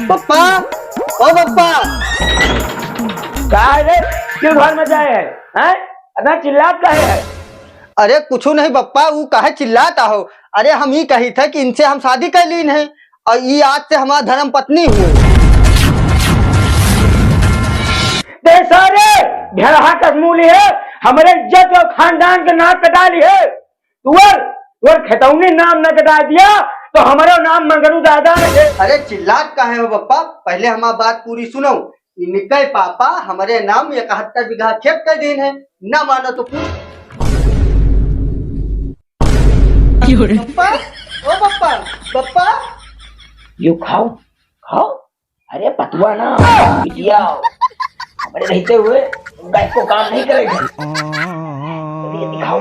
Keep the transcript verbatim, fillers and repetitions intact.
पप्पा, ओ पप्पा। का है रे? क्यों घर में जाए है? हैं? इतना चिल्लात काहे है? अरे कुछु नहीं पप्पा, ऊ काहे चिल्लात हो? अरे हम ई कही थे कि इनसे हम शादी कर लीन है और ई आज से हमार धर्म पत्नी हुए। ते सारे भेड़हा कसमूली है, हमरे इज्जत और खानदान के नाक कटा ली है। तुअर, तुअर खेतौनी नाम न कटा दिया, तो हमरो नाम मंगरू दादा है। अरे चिल्लात काहे हो पप्पा, पहले हमार बात पूरी सुनो। इनके पापा हमरे नाम इकहत्तर बीघा खेत कर दीन है, ना मानो तो पूछ। क्यों रे? पप्पा, ओ पप्पा, पप्पा। यो खाओ, खाओ। अरे पतुआ ना, बिटिया, हमरे रहते हुए उनका एको काम नहीं करेगा। चलिए दिखाओ।